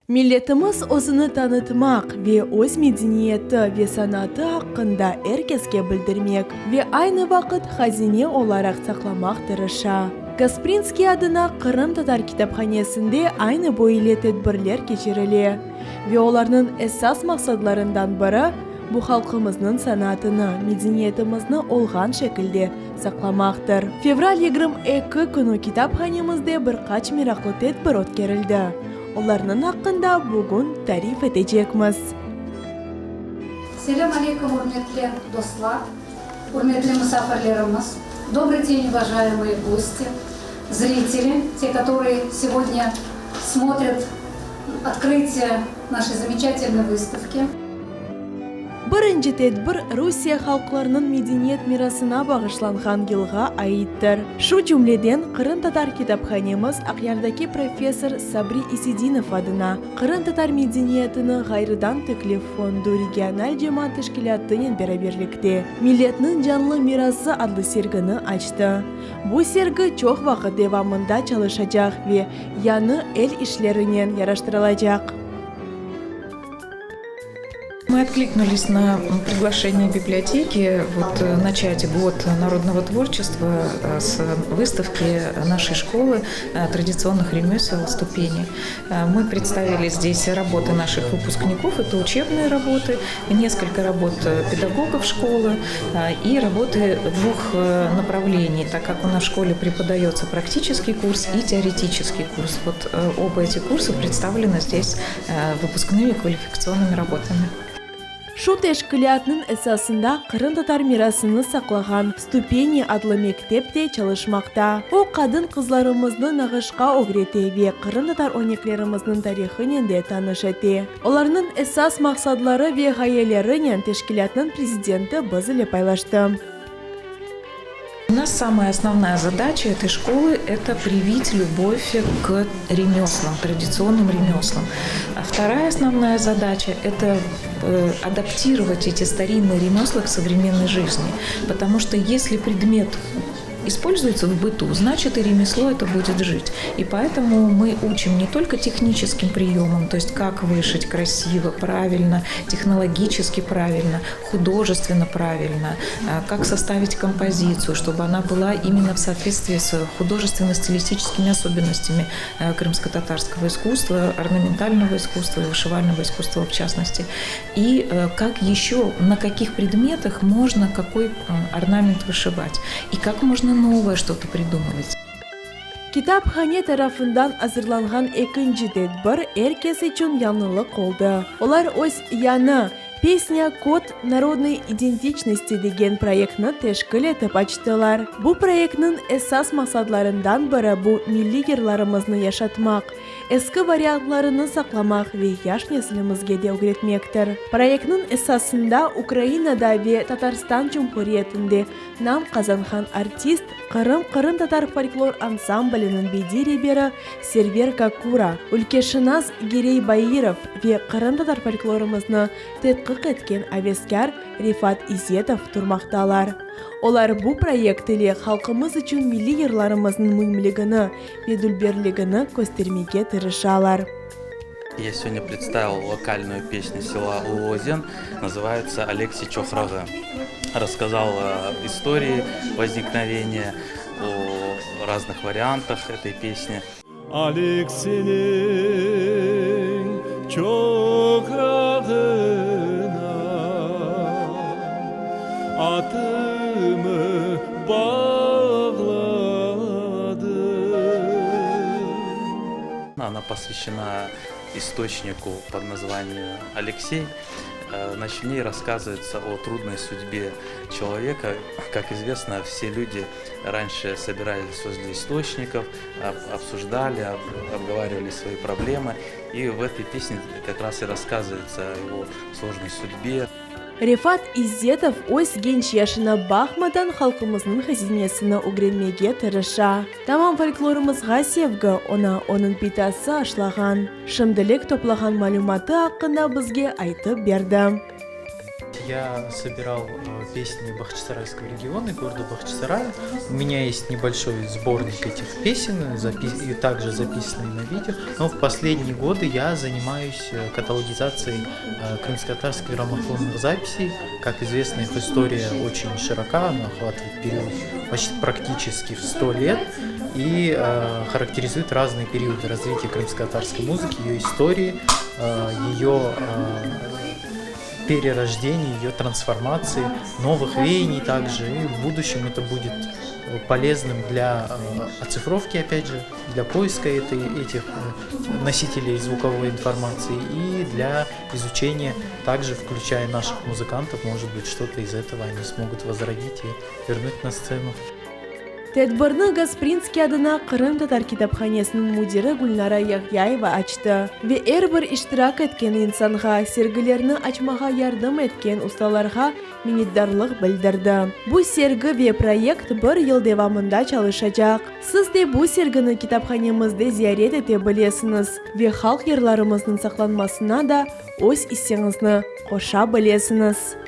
Milletimiz özüni tanıtmaq ve öz medeniyeti ve sanatı aqqında er keske bildirmek ve aynı vaqıt hazine olaraq saqlamaq tırışa. Gasprinskiy adına Qırımtatar kitaphanesinde aynı böyle tedbirler keçirile ve olarnıñ esas maqsadlarından biri, bu halqımıznıñ sanatını, medeniyetimizni olğan şekilde saqlamaqtır. Fevral 22 künü kitaphanemizde bir qaç meraqlı tedbir ötkerildi. Olarnıñ aqqında bugün tarif etecekmiz. Selâm aleykum, ürmetli dostlar, ürmetli musafirlerimiz! Dobrый день, уважаемые гости, зрители, те, которые сегодня смотрят открытие нашей замечательной выставки. Birinci tedbir Rusiye halqlarınıñ medeniyet mirasına bağışlanğan yılğa aittir. Şu cümleden, qırımtatar kitaphanemiz Aqyardaki professor Sabri İsedinov adına Qırımtatar medeniyetini ğayrıdan tiklev fondu regional cemaat teşkilâtınen beraberlikte Milletniñ canlı mirası adlı sergini açtı. Bu sergi çoq vaqıt devamında çalışacaq ve yañı el işlerinen yaraştırılacaq. Мы откликнулись на приглашение библиотеки вот, э, начать год народного творчества э, с выставки нашей школы э, традиционных ремесел «Ступени». Мы представили здесь работы наших выпускников, это учебные работы, несколько работ педагогов школы и работы двух направлений, так как у нас в школе преподается практический курс и теоретический курс. Вот оба эти курса представлены здесь выпускными квалификационными работами. Şu teşkilâtnıñ esasında qırımtatar mirasını saqlağan Stupeni adlı mektep de çalışmaqta. O, qadın-qızlarımıznı nağışqa ögrete ve qırımtatar örneklerimizniñ tarihınen de tanış ete. Olarnıñ esas maqsadları ve ğayelerinen teşkilâtnıñ prezidenti biz ile paylaştı. У нас самая основная задача этой школы – это привить любовь к ремеслам, традиционным ремеслам. А вторая основная задача – это э, адаптировать эти старинные ремесла к современной жизни. Потому что если предмет используется в быту, значит и ремесло это будет жить. И поэтому мы учим не только техническим приемам, то есть как вышить красиво, правильно, технологически правильно, художественно правильно, э, как составить композицию, чтобы она была именно в соответствии с художественно-стилистическими особенностями э, крымско-татарского искусства, орнаментального искусства и вышивального искусства в частности. И э, как еще, на каких предметах можно какой орнамент вышивать, и как можно новое что-то придумывать. Kitaphane tarafından azırlanğan ekinci tedbir er kes içün yañılıq oldı. Olar öz yañı Pesnâ, kod narodnoy identiçnosti degen proyektni teşkil etip açtılar. Bu proyektniñ esas maqsadlarından biri bu milliy yırlarımıznı yaşatmaq, eski variantlarını saqlamaq ve yaş neslimizge de ögretmektir. Proyektniñ esasında Ukrainada ve Tatarstan Cumhuriyetinde nam qazanğan artist, Qırım qırımtatar folklor ansambliniñ bediy reberi Server Kakura, ülkeşınas Girey Bairov ve qırımtatar folklorımıznı tedqiq etken aveskâr Refat İzetov turmaqtalar. Olar bu proyekt ile halqımız içün milliy yırlarımıznıñ müimligini ve dülberligini köstermege tırışalar. Я сегодня представил вокальную песню села Uluozen, называется Aleksey çoqrağı. Рассказал о истории возникновения, о разных вариантах этой песни. Alekseyniñ çoqrağına atımı bağladım. Она посвящена источнику под названием Алексей. Значит, в ней рассказывается о трудной судьбе человека. Как известно, все люди раньше собирались возле источников, обсуждали, обговаривали свои проблемы. И в этой песне как раз и рассказывается о его сложной судьбе. Refat İzzetov öz genç yaşına baqmadan halqımıznıñ hazinesini ögrenmege tırışa. Tamam folklorımızğa sevgi oña onıñ bitası aşlağan. Şimdilik toplağan malümatı aqqında bizge aytıp berdi. Я собирал э, песни Бахчисарайского региона и города Бахчисарая. У меня есть небольшой сборник этих песен, запи- и также записанный на видео. Но в последние годы я занимаюсь э, каталогизацией э, крымско-татарских граммофонных записей. Как известно, их история очень широка, она охватывает период почти практически в 100 лет и э, характеризует разные периоды развития крымско-татарской музыки, ее истории, э, ее э, перерождения, ее трансформации, новых веяний также. И в будущем это будет полезным для э, оцифровки, опять же, для поиска этой, этих э, носителей звуковой информации и для изучения, также включая наших музыкантов, может быть, что-то из этого они смогут возродить и вернуть на сцену. Tedbirni Gasprinskiy adına Qırımtatar kitaphanesiniñ müdiri Gülnara Yahyayeva açtı ve er bir iştirak etken insanğa, sergilerni açmağa yardım etken ustalarğa minnetdarlıq bildirdi. Bu sergi ve proyekt bir yıl devamında çalışacaq. Siz de bu sergini kitaphanemizde ziyaret ete bilesiñiz ve halq yırlarımıznıñ saqlanmasına da öz isseñizni qoşa bilesiñiz.